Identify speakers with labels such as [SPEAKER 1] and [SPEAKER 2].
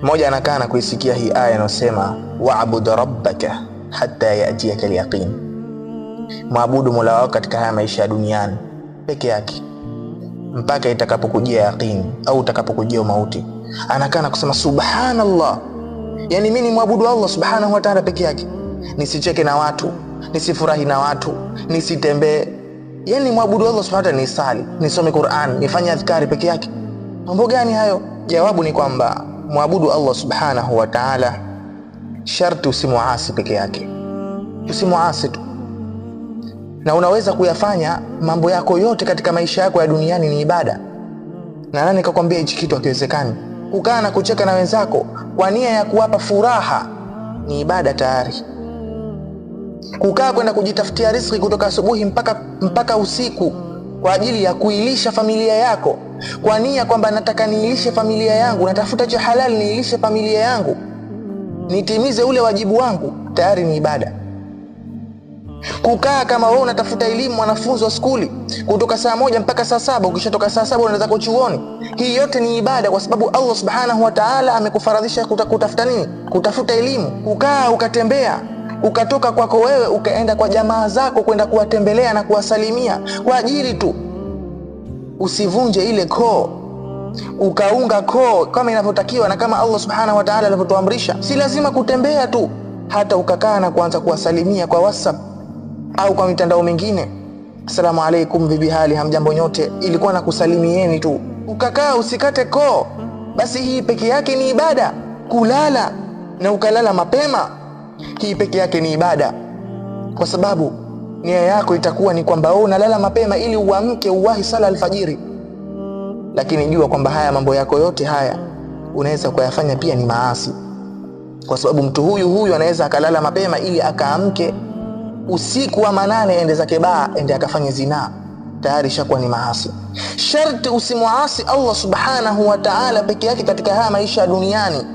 [SPEAKER 1] Mmoja anakaa na kuisikia hii aya inayosema wa'bud rabbaka hatta ya'tiyaka al-yaqin, mwabudu Mola wako katika haya maisha ya duniani peke yake mpaka itakapokujia yaqini au utakapokujia mauti. Anakaa na kusema subhanallah, yani mimi ni mwabudu Allah subhanahu wa ta'ala peke yake, nisicheke na watu, nisifurahi na watu, nisitembee, yani mwabudu Allah subhanahu wa ta'ala, nisali, nisome Qur'an, nifanye adhkari peke yake. Mambo gani hayo? Jawabu ni kwamba mwabudu Allah subhanahu wa ta'ala, sharti usimuasi peke yake, usimuasi tu, na unaweza kuyafanya mambo yako yote katika maisha yako ya duniani ni ibada. Na nani kakwambia hichi kitu hakiwezekani? Kukaa na kucheka na wenzako kwa nia ya kuwapa furaha ni ibada tayari. Kukaa kwenda kujitafutia riziki kutoka asubuhi mpaka usiku kwa ajili ya kuilisha familia yako kwa nia kwamba nataka niilishe familia yangu, natafuta cha halali niilishe familia yangu, nitimize ule wajibu wangu, tayari ni ibada. Kukaa kama wewe unatafuta elimu, mwanafunzi wa skuli, kutoka saa 1 mpaka saa 7, ukishatoka saa 7 unaenda zako chuoni, hii yote ni ibada, kwa sababu Allah subhanahu wa ta'ala amekufaradhisha kutafuta nini? Kutafuta elimu. Kukaa ukatembea ukatoka kwako wewe ukaenda kwa jamaa zako kwenda kuwatembelea na kuwasalimia kwa ajili tu usivunje ile koo, ukaunga koo kama inavyotakiwa na kama Allah subhanahu wa ta'ala alivyotuamrisha. Si lazima kutembea tu, hata ukakaa na kuanza kuwasalimia kwa WhatsApp au kwa mitandao mingine, asalamu alaikum, vipi hali, hamjambo nyote, ilikuwa na kusalimieni tu. Ukakaa usikate koo, basi hii peke yake ni ibada. Kulala na ukalala mapema, hii peke yake ni ibada, kwa sababu nia yako itakuwa ni kwamba wewe unalala mapema ili uamke uwahi sala alfajiri. Lakini jua kwamba haya mambo yako yote haya unaweza kuyafanya pia ni maasi, kwa sababu mtu huyu huyu anaweza akalala mapema ili akaamke usiku wa manane, ende zake baa, ende akafanye zinaa, tayari ishakuwa ni maasi. Sharti usimuasi Allah subhanahu wa ta'ala peke yake katika haya maisha ya duniani.